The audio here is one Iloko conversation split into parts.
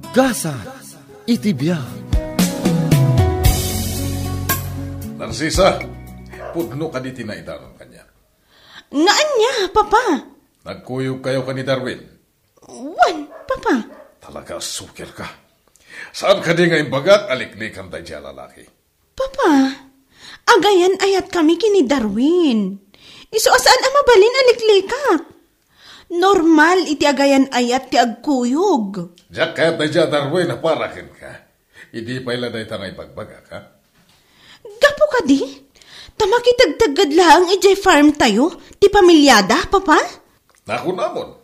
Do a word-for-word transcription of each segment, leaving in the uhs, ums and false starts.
Gasat iti biag. Narcisa, pudno kadi ti naidanon kaniak? Nga ania, Papa? Nagkuyogkayo ken ni Darwin? Wen, Papa. Talaga a sukir ka. Saan kadi nga imbagak a liklikan daydiay a lalaki? Papa, agayan-ayatkami ken ni Darwin. Isu a saan a mabalin a liklikak. Normal iti agayan-ayat ti agkuyog. Diak kayat daydiay a Darwin a para kenka. Idi pay la dayta nga ibagbagak, ha? Gapu kadi, ta makitegtegged laeng idiay farm tayo, ti pamiliada, Papa? Nakunamon,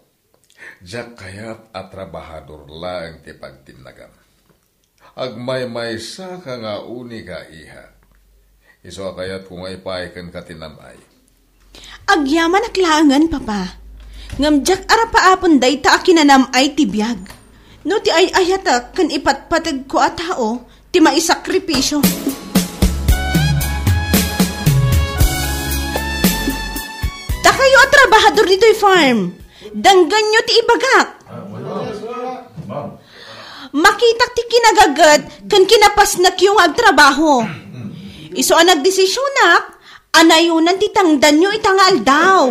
diak kayat a trabahador laeng ti pagtinnagam. Agmaymaysaka nga unika, iha. Isu a kayatko nga ipaay kenka ti nam-ay. Agyamanak laengen, Papa. Ngem diak arapaapon dayta a kinanam-ay ti biag. No ti ay-ayatek ken ipatpategko a tao ti maisakripisio. Dakayo a trabahador ditoy farm. Denggenyo ti ibagak. Makitak ti kinagaget ken kinapasnekyo nga agtrabaho. Isu a nagdesisionak a nayonan ti tangdanyo ita nga aldaw.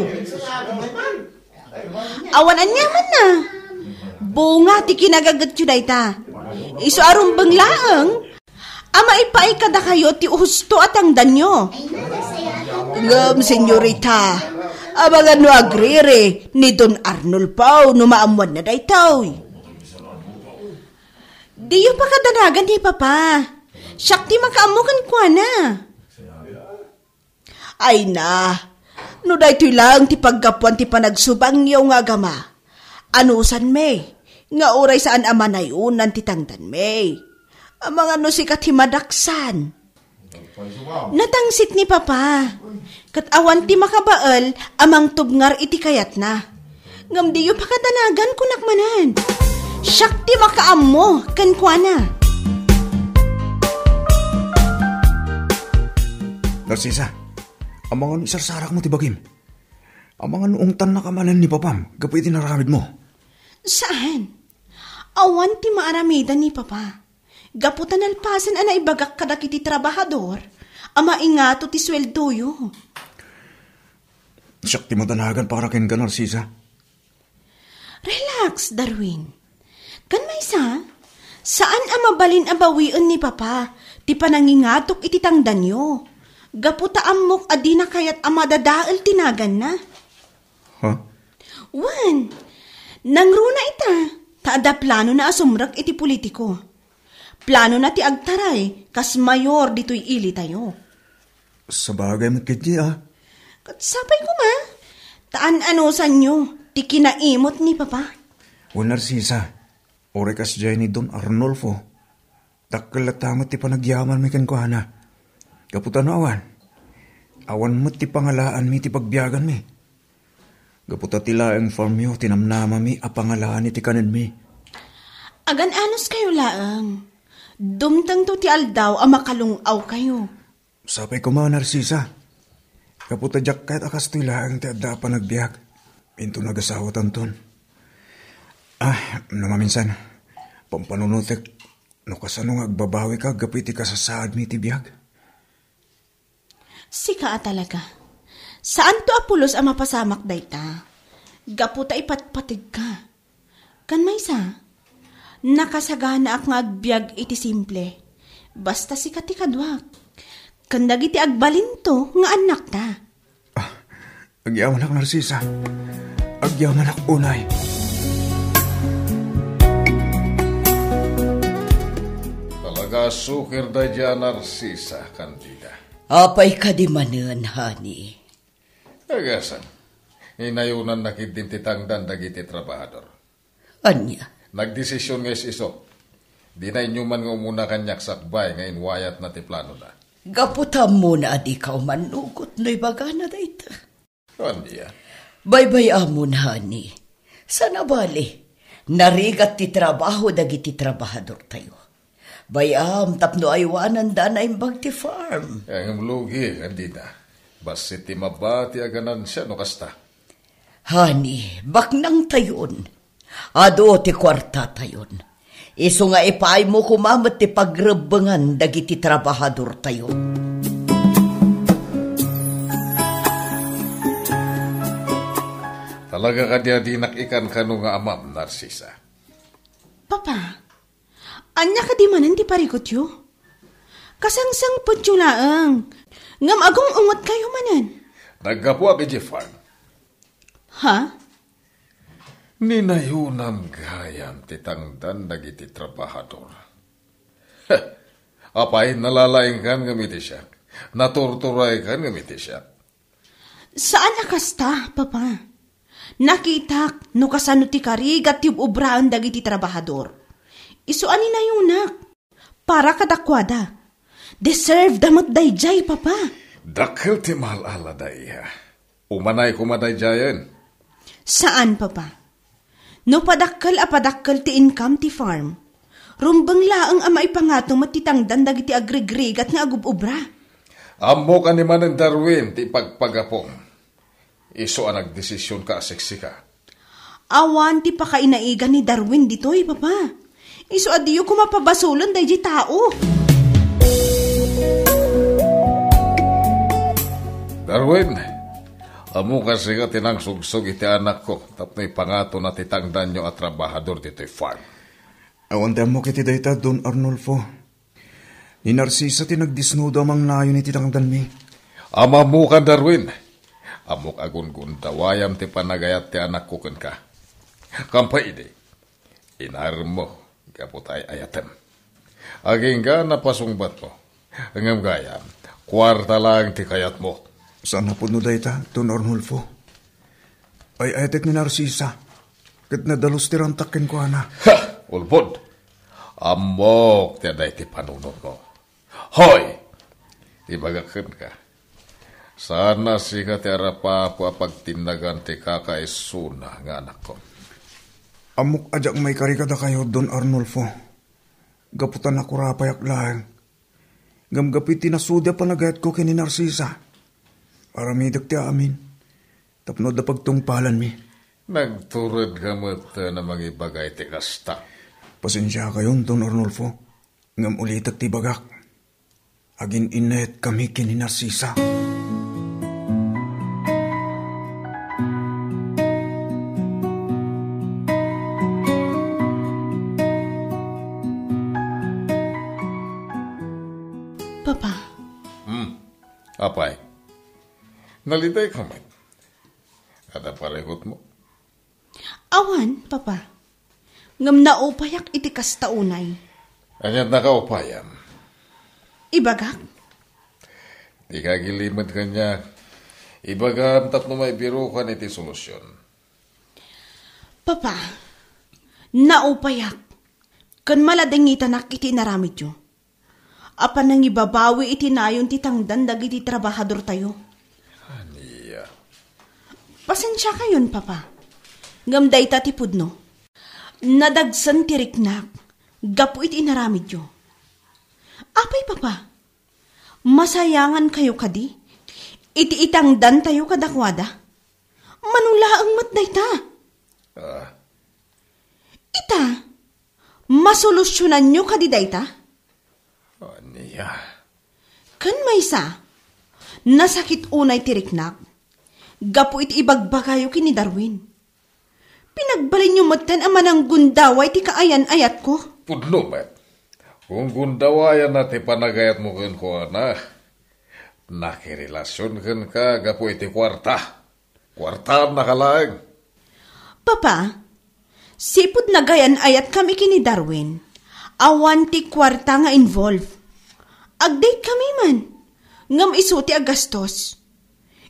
Awan aniamanna. Bunga ti kinagagetyo dayta. Isu a rumbeng laeng a maipaay kadakayo ti husto a tangdanyo. Ngem, senyorita, amangan no agriri ni Don Arnulfo no maammoanna daytoy. Diyo pakadanagan ni Papa. Siak ti makaammo kenkuana. Ay na, no daytoy laeng ti paggapuan ti panagsubangyo nga agama, anusanmi nga uray saan a manayonan ti tangdanmi. Amangan no sika ti madaksan. Natangsit ni Papa, ket awan ti makabael a mangtubngar iti kayatna. Ngem diyo pakadanagan, kunak manen. Siak ti makaammo kenkuana. Narcisa, amangan no isarsarakmo ti bagim? Amangan no ungtannaka manen ni Papam gapu iti naramidmo? Saan? Awan ti maaramidan ni Papa. Gapu ta nalpasen a naibagak kadagiti trabahador a maingato ti sueldoyo. Siak ti madanagan para kenka, Narcisa. Relax, Darwin. Ken maysa, saan a mabalin a bawien ni Papa ti panangingatok iti tangdanyo. Gapu ta ammok a dina kayat a madadael ti naganna. Ha? Wen, nangruna ita, ta adda planona a sumrek iti politiko. Planona ti agtaray kas mayor ditoy ilitayo. Sabagay met ketdi, a. Ket sapay koma, ta an-anusanyo ti kinaimot ni Papa. Wen, Narcisa, uray kasdiay ni Don Arnulfo, dakkel latta met ti panagyamanmi kenkuana. Gapu ta no awan, awan met ti pangalaanmi ti pagbiaganmi. Gapu ta ti laeng farmyo ti namnamami a pangalaan iti kanenmi. Agan-anuskayo laeng. Dumtengto ti aldaw a makalung-awkayo. Sapay koma, Narcisa. Gapu ta diak kayat a kastoy laeng ti adda a panagbiag. Inton agasawatanton. Ah, no maminsan, pampanunotek no kasano nga agbabawika gapu iti kasasaadmi iti biag. Sika a talaga. Saanto a pulos a mapasamak dayta. Gapu ta ipatpategka. Ken maysa, nakasaganaak nga agbiag iti simple. Basta sika ti kaduak. Ken dagiti agbalinto nga annakta. Ah, agyamanak, Narcisa. Agyamanak unay. Talaga a sukir daydiay a Narcisa, Candida. Apay kadi manen, honey? Agasam, inayonanna ketdin ti tangdan dagiti trabahador. Ania? Nagdesision nga is-isu. Dina inyuman nga umuna kaniak sakbay nga inwayatna ti planona. Gapu ta ammona a dika umannugot no ibagana dayta. Ania? Baybay-amon, honey. Saan a bali, narigat ti trabaho dagiti trabahadortayo. Bay-am tapno aywananda a naimbag ti farm. Ngem lugi, Candida. Bassit ti mabati a ganansia no kasta. Honey, baknangtayon. Adu ti kuartatayon. Isu nga ipaaymo koma met ti pagrebbengan dagiti trabahadortayo. Talaga kadi a dinak ikankano nga amam, Narcisa? Papa, ania kadi manen ti parikutyo? Kasangsangpetyo laeng, ngem agung-ungetkayo manen. Naggapuak idiay farm. Ha? Ninayonam gayam ti tangdan dagiti trabahador. Heh, apay, nalalaingkan ngem iti siak. Naturturaykan ngem iti siak. Saan a kasta, Papa. Nakitak no kasano ti karigat ti ub-obraen dagiti trabahador. Isu a ninayonak. Para kadakuada, deserve da met daydiay, Papa. Dakkel ti maal-alada, iha. Umanay koma daydiayen. Saan, Papa. No padakkel a padakkel ti income ti farm, rumbeng laeng a maipangato met ti tangdan dagiti agrigrigat nga agub-obra. Ammok a ni manen Darwin ti ipagpagapom. Isu a nagdesisionka a siksika. Awan ti pakainaigan ni Darwin ditoy, Papa. Isu a diyo koma pabasolen daydiay tao. Darwin, ammok a sika ti nangsugsog iti anakko tapno ipangatona ti tangdanyo a trabahador ditoy farm. Awan ti ammok iti dayta, Don Arnulfo. Ni Narcisa ti nagdisnudo a mangnayon iti tangdanmi. Ammokan, Darwin. Ammok a gundundawayam ti panagayat ti anakko kenka. Kampay idi, inaremmo gapu ta ay-ayatem. Agingga a napasungbatmo. Ngem gayam, kuarta laeng ti kayatmo. Saan a pudno dayta, Don Arnulfo. Ay-ayatek ni Narcisa, ket nadalus ti rantak kenkuana. Ha! Ulbod! Ammok ti adda iti panunotmo. Hoy! Ibagak kenka, saan a sika ti arapapo a pagtinnagan ti kakaisuna nga anakko. Ammok a diak maikari kadakayo, Don Arnulfo, gapu ta nakurapayak laeng. Ngem gapu iti nasudi a panagayatko ken ni Narcisa, aramidek ti amin tapno adda pagtungpalanmi. Nagturedka met a mangibaga iti kasta. Pasensiakayon, Don Arnulfo, ngem ulitek ti ibagak. Agin-innayatkami ken ni Narcisa. Papa. Hmm. Apay, nalidayka met? Adda parikutmo? Awan, Papa. Ngem naupayak iti kasta unay. Aniat nakaupayam? Ibagak? Dika agilimed kaniak. Ibagam tapno maibirokan iti solusion. Papa, naupayak ken maladingitanak iti inaramidyo. A panangibabawi iti nayon ti tangdan dagiti trabahadortayo. Ania? Pasensiakayon, Papa. Ngem dayta ti pudno. Nadagsen ti riknak gapu iti inaramidyo. Apay, Papa? Masayangankayo kadi iti itangdantayo kadakuada? Mano laeng met dayta? Ah. Ita, masolusionanyo kadi dayta? Ania? Ken maysa, nasakit unay ti riknak gapu iti ibagbagayo ken ni Darwin. Pinagbalinyo metten a mananggundaway ti kaayan-ayatko. Pudno met. Gunggundawayanna ti panagayatmo kenkuana. Nakirelasion kenka gapu iti kuarta. Kuartaannaka laeng. Papa, sipud nagayan-ayatkami ken ni Darwin, awan ti kuarta nga involve. Agdate kami man, ngem isu ti agastos.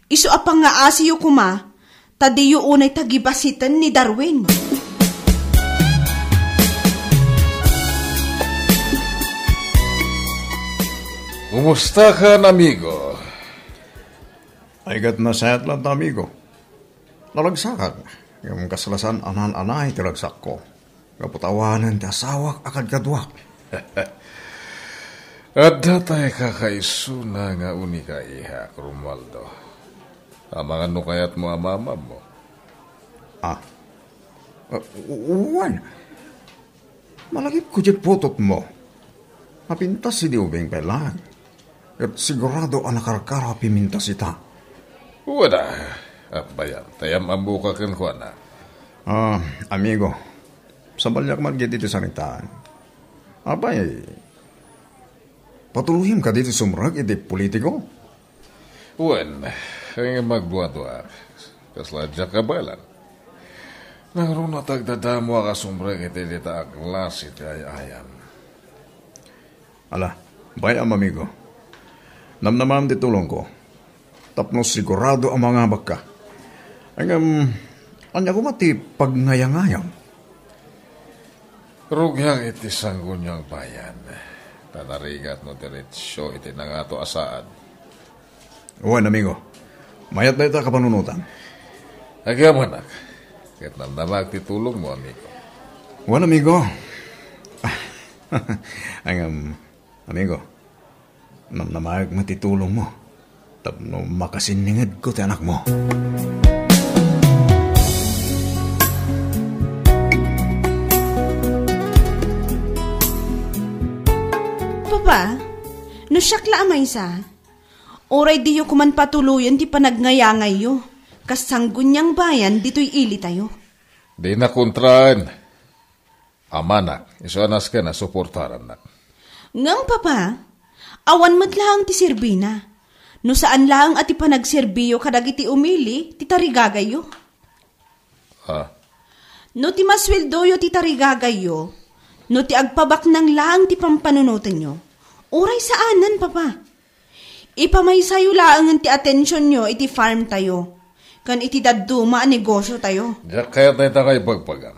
Isu a pangaasiyo koma, ta diyo unay tagibasiten ni Darwin. Kumusta ka, amigo? Ay, ket nasayaat latta, amigo. Naragsakak, ngem kasla saan a naan-anay ti ragsakko. Gapu ta awanen ti asawak a kadkaduak. Adda tay kakaisuna nga unika, ihak, Romualdo. Amangan no kayatmo a maammo. Ah. Uh, wan. Malagipko diay putotmo. Napintas idi ubing pay laeng. Ket sigurado a nakarkaro a pimintas ita. Wada, apbayan, ta yam-ammoka kenkuana. Ah, amigo, sabaliak man giti ti saritaan. Apay, patuloyem kadi ti sumrek iti politiko? Wen, ngem agduaduaak. Kasla diak kabaelan. Nangruna ta agdadamo a kasumrek iti dita a klase ti ay-ayam. Ala, bay-am, amigo. Namnamaem ti tulongko. Tapno sigurado a mangabakka. Ngem, ania koma ti pagngayangayo? Rugiak iti Sangguniang Bayan. Ta narigat no diretsyo iti nangato a saad. Wen, amigo. Mayat dayta a kapanunotam. Agyamanak. Ket namnamaek ti tulongmo, amigo. Wen, amigo. Ngem, amigo, namnamaek met ti tulongmo tapno makasinningedko ti anakmo. Papa, no siak la a maysa, uray diyo koman patuloyen ti panagngayangayo kas Sangguniang Bayan ditoy ilitayo. Dina kontraen. Amanak, isu a nasken a suportarannak. Ngem, Papa, awan met laeng ti serbina. No saan laeng a ti panagserbiyo kadagiti umili ti tarigagayyo. Ah. No ti masueldoyo ti tarigagayyo, no ti agpabaknang laeng ti pampanunotenyo, uray saanen, Papa. Ipamaysayo laengen ti atensionyo iti farm tayo, ken iti dadduma a negosyo tayo. Diak kayat dayta nga ibagbagam.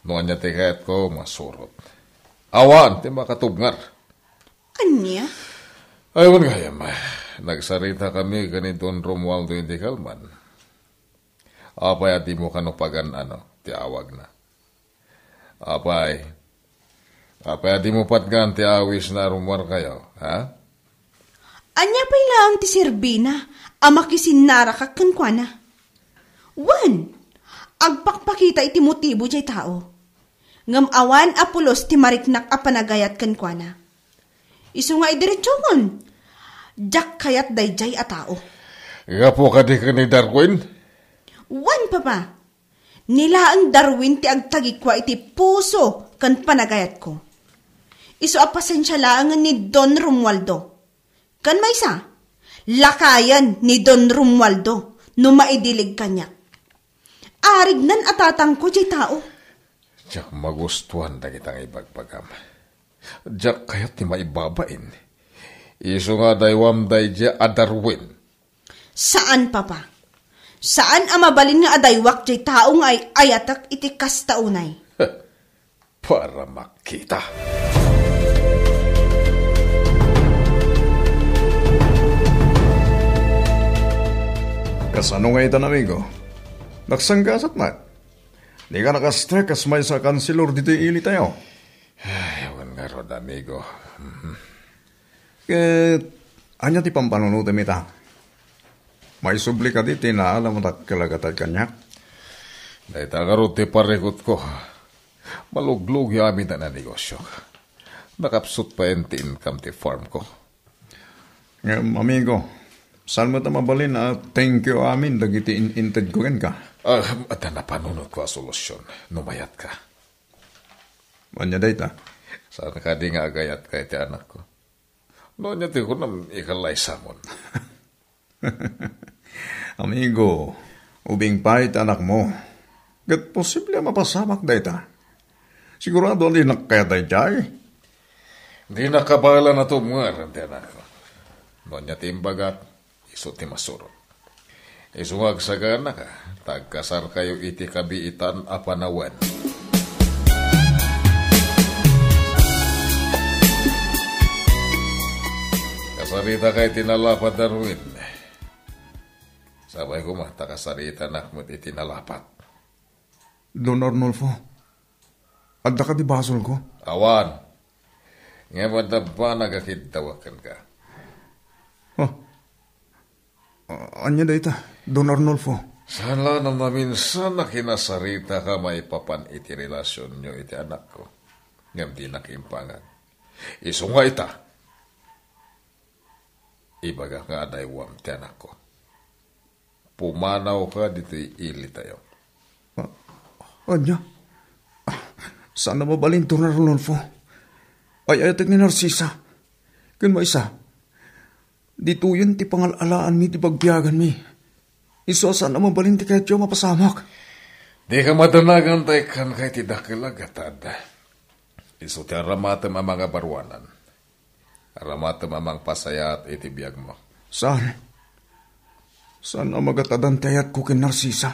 No ania ti kayatko, masurot. Awan ti makatubngar. Ania? Ay, wen gayam. Nagsarita kami ken ni Don Romualdo iti kalman. Apay a dimo kano pagan-ano ti awagna? Apay, apay a dimo patgan ti awisna a rummuarkayo, ha? Ania pay laeng ti serbina a makisinnaraka kenkuana? Wen, agpakpakita iti motibo diay tao. Ngem awan a pulos ti mariknak a panagayat kenkuana. Isu nga idiretsokon, diak kayat daydiay a tao. Gapu kadi ken ni Darwin? Wen, Papa. Ni laeng Darwin ti agtagikua iti puso ken panagayatko. Isu a pasensia laengen ni Don Romualdo. Ken maysa, lakayen ni Don Romualdo no maidilig kaniak. Arignan a tatangko diay tao. Diak magustuan dagita nga ibagbagam. Diak kayat ti maibabain. Isu nga adaywam daydiay a Darwin. Saan, Papa. Saan a mabalin nga adaywak diay tao nga ay-ayatek iti kasta unay. Para makita. Kasano nga itan, amigo? Nagsanggasat met. Dika nakastrek kas maysa a kanselor ditoy ilitayo. Ay, awan ngarud, amigo. Mhm. Ket ania ti pampanunotem ita? Maisubli kadi ti naalam a dakkel a gatad kaniak? Dayta ngarud ti parikutko. Maluglugi amin a negosyo. Nakapsut pay ti income ti farm ko. Ngem, amigo, saan met a mabalin a thank you amin dagiti in-intedko kenka? Ah, adda napanunotko a solusion, no mayatka. Ania dayta? Saan kadi nga agayatka iti anakko? No ania ti kunam, ikalaysamon. Amigo, ubing pay ti anakmo. Ket posible a mapasamak dayta. Sigurado a dinak kayat daydiay. Dinak kabaelan a tubngar ti anakko. No ania ti imbagak, isu ti masurot. Isu nga agsaganaka, ta agkasarkayo iti kabiitan a panawen. Kasaritaka iti nalapat, Darwin. Sapay koma ta kasaritanak met iti nalapat. Don Arnulfo, adda kadi basolko? Awan. Ngem adda banag a kiddawek kenka. Oh. A-, ania dayta, Don Arnulfo? Saan la no maminsan a kinasaritaka maipapan iti relasionyo iti anakko. ngem dinak impangag. Isu nga ita, ibagak nga adaywam ti anakko. Pumanawka ditoy ilitayo. Ah, ania? Ah, saan a mabalin, Don Arnulfo. Ay-ayatek ni Narcisa. Ken maysa, ditoyen ti pangal-alaanmi ti pagbiaganmi. Isu a saan a mabalin ti kayatyo a mapasamak. Dika madanagan ta ikkanka iti dakel a gatad. Isu ti aramatem a mangabaruanan. Aramatem a mangpasayaat iti biagmo. Saan? Saan a magatadan ti ayatko ken Narcisa?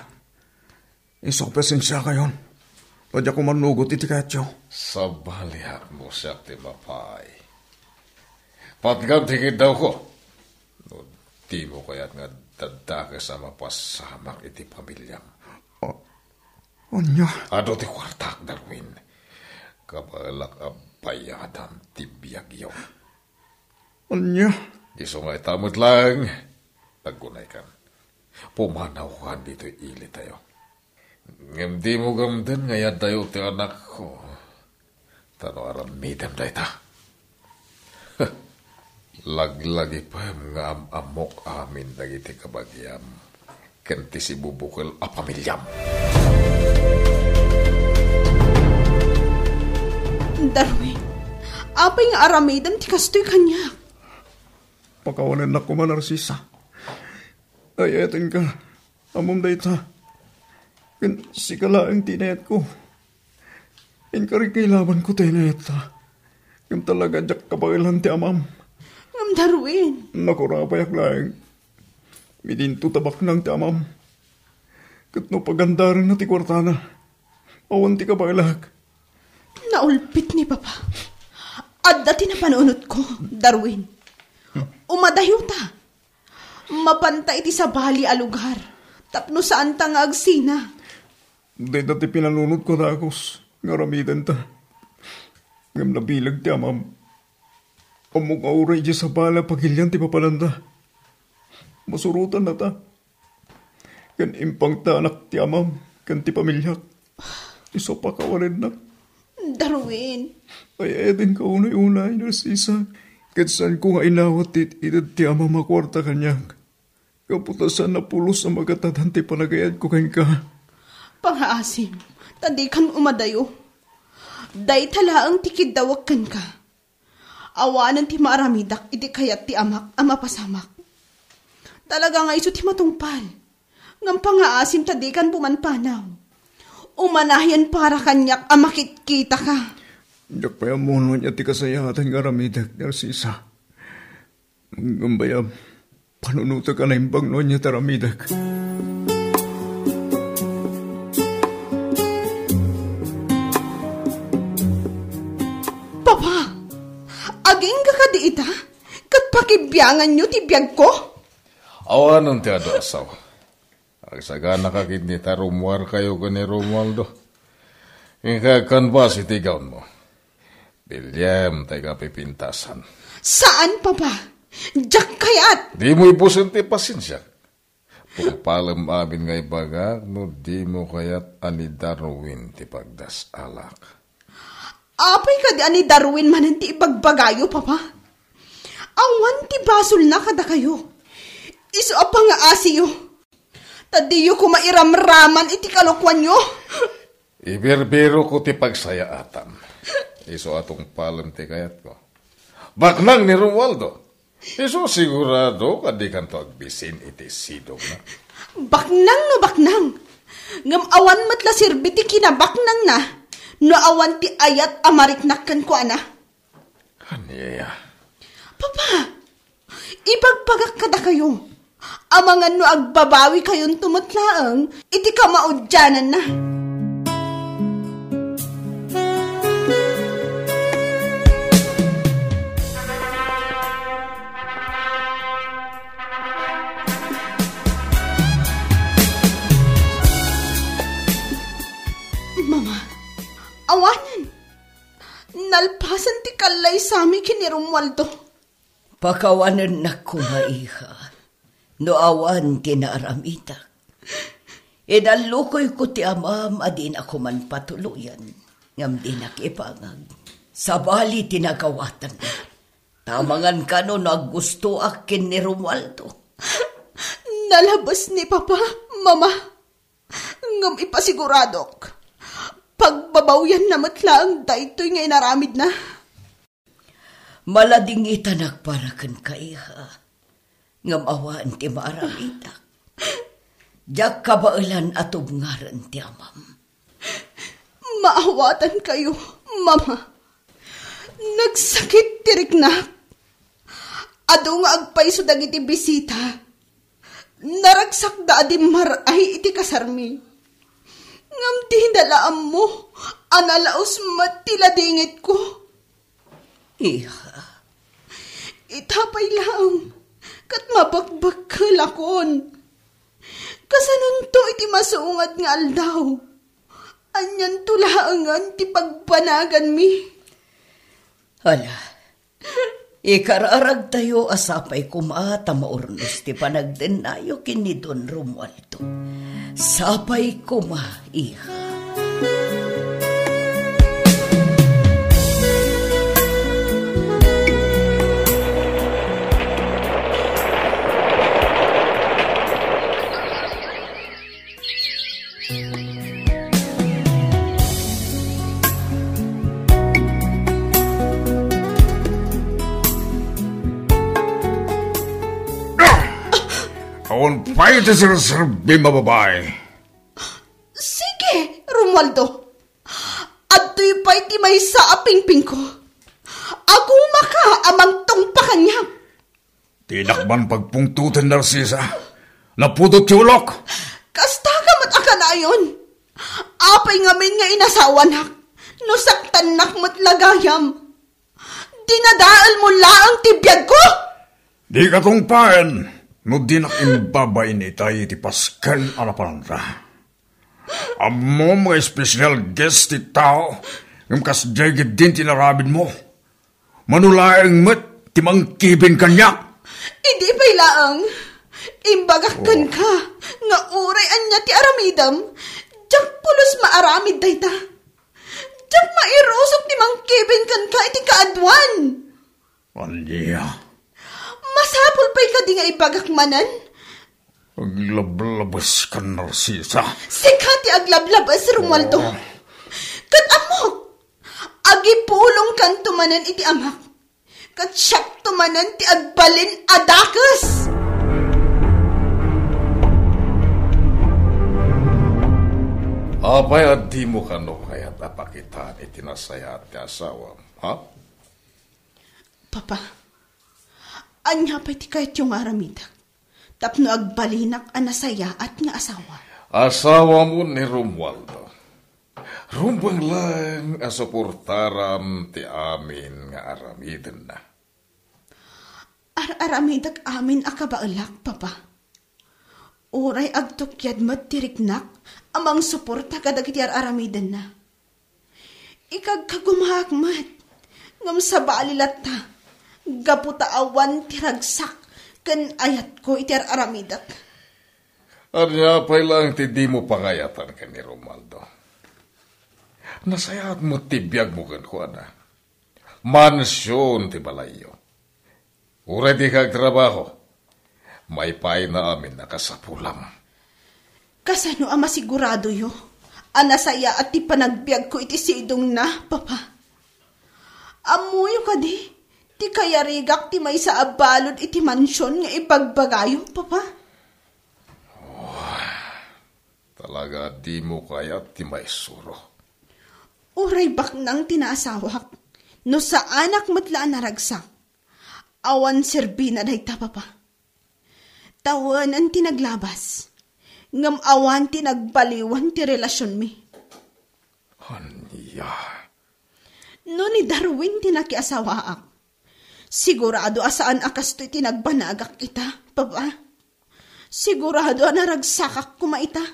Isu a pasensiakayon. Ta diak mannugot iti kayatyo. Sabaliak no siak ti mapaay. Patgam ti kiddawko. No dimo kayat nga daddakes a mapasamak iti pamiliam. A-, ania? Adu ti kuartak, Darwin. Kabaelak a bayadam ti biagyo. Ania? Isu nga ita met laeng, agkunaykan. Pumanawkan ditoy ilitayo. Ngem dimo gamden nga yaddayo ti anakko. Ta no aramidem dayta, laglagipem nga am-ammok amin dagiti kabagiam ken ti sibubukel a pamiliam. Darwin, apay nga aramidem ti kastoy kaniak? Pakawanennak koma, Narcisa. Ay-ayatenka. Ammom dayta. Ken sika laeng ti inayatko. Inkarik nga ilabanko ti inayatta. Ngem talaga, diak kabaelan ti amam. Ngem Darwin. Nakurapayak laeng. Idinto ta baknang ti amam. Ket no pagandarenna ti kuartana, awan ti kabaelak. Naulpit ni Papa. Adda ti napanunotko, Darwin. Umadayo ta. Mapanta iti sabali a lugar tapno saanta nga agsina. Dayta ti pinanunotko, dakes, nga aramidenta. Ngem nabileg ti amam. Ammok nga uray idiay sabali a pagilian ti papananda, masurotannata. Ken impangtanak ti amam ken ti pamiliak. Isu a pakawanennak. Darwin. Ay-ayatenka unay-unay, Narcisa. Ket saanko nga inawat ti it-ited ti amam a kuarta kaniak. Gapu ta saan a pulos a magatadan ti panagayatko kenka. Pangaasim, ta dikan umadayo. Dayta laeng ti kiddawek kenka. Awanen ti maaramidak iti kayat ti amak a mapasamak. Talaga nga isu ti matungpal. Ngem pangaasim ta dikan pumanpanaw. Umanayen para kaniak a makitkitaka. Diak pay ammo no ania ti kasayaatan nga aramidek, Narcisa. Ngem bayam, panunotek a naimbag no ania ti aramidek. Papa, agingga kadi ita? Ket pakibianganyo ti biagko? Awanen ti adu a sao. Agsaganaka ketdi ta rummuarkayo ken ni Romualdo. Inka agkanbas iti gawnmo. Biliam ta ikapipintasan. Saan, Papa. Diak kayat. Dimo ibusen ti pasensiak. Tungpalem amin nga ibagak no dimo kayat a ni Darwin ti pagdas-alak. Apay kadi a ni Darwin manen ti ibagbagayo, Papa? Awan ti basolna kadakayo. Isu a pangaasiyo. Ta diyo koma iramraman iti kalokuanyo. Ibirbirok ti pagsayaatam. Isu a tungpalem ti kayatko. Baknang ni Romualdo. Isu sigurado a dikanto agbisin iti sidongna. Baknang no baknang. Ngem awan met la serbi ti kinabaknangna no awan ti ayat a mariknak kenkuana. Ania? Papa, ibagbagak kadakayo, amangan no agbabawikayonto met laeng iti kamaudiananna. Mama, awanen. Nalpasen ti kallaysami ken ni Romualdo. Pakawanennak koma, iha, no awan ti naaramidak. Inallukoyko ti amam a dina koman patuloyan, ngem dinak ipangag. Sabali ti nagawatanna. Ta amangan kano no aggustoak ken ni Romualdo. Nalabes ni Papa, Mama. Ngem ipasiguradok, pagbabawianna met laeng daytoy nga inaramidna. Maladingitanak para kenka, iha. Ngem awan ti maaramidak. Diak kabaelan a tubngaren ti amam. Maawatankayo, Mama. Nagsakit ti riknak. Adu nga agpayso dagiti bisita. Naragsakda a dimmaray iti kasarmi. Ngem dida la ammo a nalaus met ti ladingitko. Iha. Ita pay laeng, ket mabekbekkelakon. Kasanonto iti masungad nga aldaw? Anianto laengen ti pagbanaganmi? Hala, ikararagtayo a sapay koma ta maurnos ti panagdennayo ken ni Don Romualdo. Sapay koma, iha. Awan pay ti serserbim a babae. Sige, Romualdo. Adtoy pay ti maysa a pingpingko. Agumaka a mangtungpa kaniak. Dinak man pagpungtoten, Narcisa. Napudot ti ulok. Kasta ka met a kanayon. Apay ngamin nga inasawanak? No saktannak met la gayam. Dinadaelmo laeng ti biagko? Dika tungpaen no dinak imbabain itay iti pasken a napananra. Ammom nga special guest ti tao, ngem kasdiay ketdin ti inaramidmo. Mano laeng met ti mangkibin kaniak. Idi pay laeng, imbagak Oh. kenka nga uray ania ti aramidem, diak pulos maaramid dayta. Diak mairusok ti mangkibin kenka iti kaaduan. Ania? Masapul pay kadi nga ibagak manen? Aglablabeska, Narcisa. Sika ti aglablabes, Romualdo. Oh. Ket ammok, agipulongkanto manen iti amak. Ket siakto manen ti agbalin a dakes. Apay a dimo kano kayat a pakitaan iti nasayaat ti asawam, ha? Papa, ania pay ti kayatyo nga aramidek tapno agbalinak a nasayaat nga asawa? Asawamo ni Romualdo. Rumbeng laeng a suportaram ti amin nga aramidenna. Ar-aramidek amin a kabaelak, Papa. Uray agtukyad met ti riknak a mangsuporta kadagiti ar-aramidenna. Ikagkagumaak met, ngem sabali latta, gapu ta awan ti ragsak ken ayatko iti ar-aramidek. Ania pay laeng ti dimo pangayatan ken ni Romualdo? Nasayaat met ti biagmo kenkuana. Mansion ti balayyo. Uray dika agtrabaho, maipaayna amin a kasapulam. Kasano a masiguradoyo a nasayaat ti panagbiagko iti sidongna, Papa? Ammoyo kadi ti kayarigak ti maysa a balud iti mansion nga ibagbagayo, Papa? Talaga a dimo kayat ti maisuro? Uray baknang ti naasawak, no saanak met la a naragsak, awan serbina dayta, Papa. Tawenen ti naglabas, ngem awan ti nagbaliwan ti relasionmi. Ania? No ni Darwin ti nakiasawaak, sigurado a saan a kastoy ti nagbanagak ita, Papa. Sigurado a naragsakak koma ita.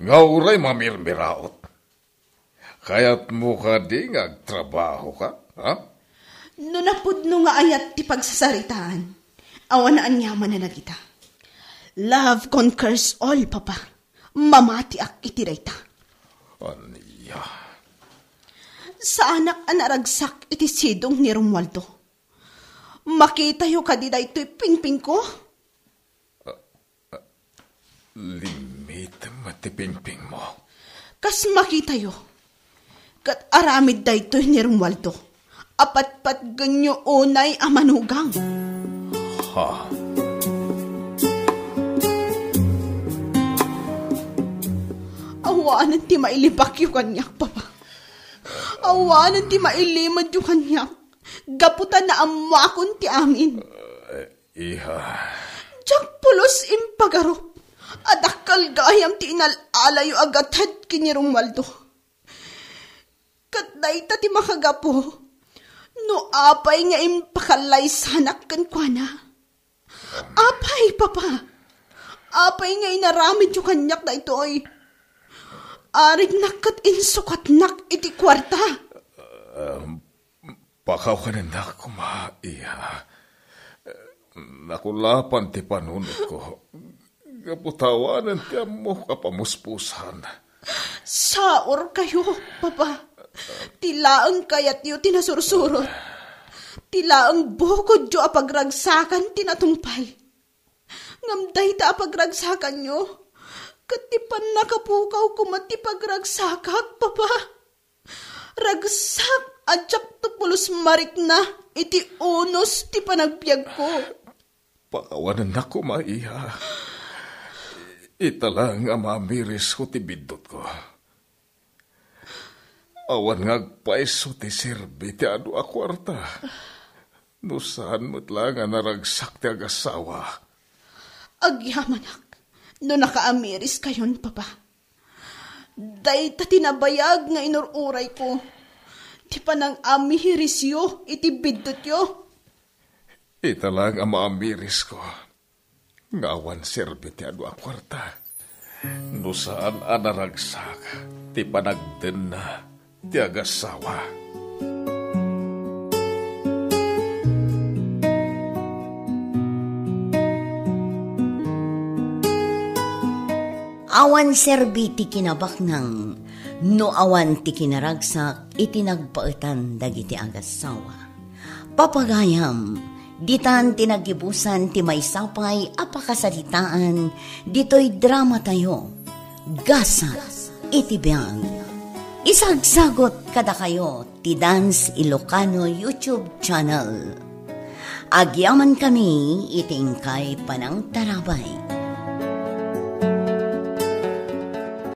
Nga uray mamirmiraot. Kayatmo kadi nga agtrabahoka, ha? No napudno nga ayat ti pagsasaritaan, awan a aniaman a dagita. Love conquers all, Papa. Mamatiak iti dayta. Ania? Saanak a naragsak iti sidong ni Romualdo. Makitayo kadi daytoy pingpingko? Limmitem ti pingpingmo. Kas makitayo, ket aramid daytoy ni Romualdo a patpatgenyo unay a manugang. Ha? Awanen ti mailibakyo kaniak, Papa. Awanen ti mailimedyo kaniak. Gapu ta naammoakon ti amin. Eh, iha. Diak pulos impagarup a dakkel gayam ti inal-alayo a gated ken ni Romualdo. Ket dayta ti makagapu no apay nga impakallaysanak kenkuana. Apay, Papa? Apay nga inaramidyo kaniak daytoy? Arignak ket insukatnak iti kuarta. Um, Pakawanennak koma, iha. Nakulapan ti panunotko. Gapu ta awanen ti ammok a pamuspusan. Saorkayo, Papa. Ti laeng kayatyo ti nasursurot. Ti laeng bukodyo a pagragsakan ti natungpal. Ngem dayta a pagragsakanyo, ket ti pannakapukaw koma ti pagragsakak, Papa. Ragsak a diak to pulos marikna iti unos ti panagbiagko. Pakawanennak koma, iha. Ita lang a mamirisko ti biddutko. Awan nga agpayso ti serbi ti adu a kuarta. No saan met la nga naragsak ti agassawa. Agyamanak no nakaamiriskayon, Papa. Dayta ti nabayag nga inur-urayko, ti panangamirisyo iti biddutyo. Ita lang a maamirisko nga awan serbi ti adu a kuarta. No saan a naragsak ti panagdenna ti agassawa. Awan serbi ti kinabaknang no awan ti kinaragsak iti nagpaetan dagiti agassawa. Papagayam, ditan ti nagibusan ti maysa pay a pakasaritaan ditoy dramatayo, Gasat iti Biag. Isagsagot kadakayo ti Dance Ilocano YouTube channel. Agyamankami iti inkay panangtarabay.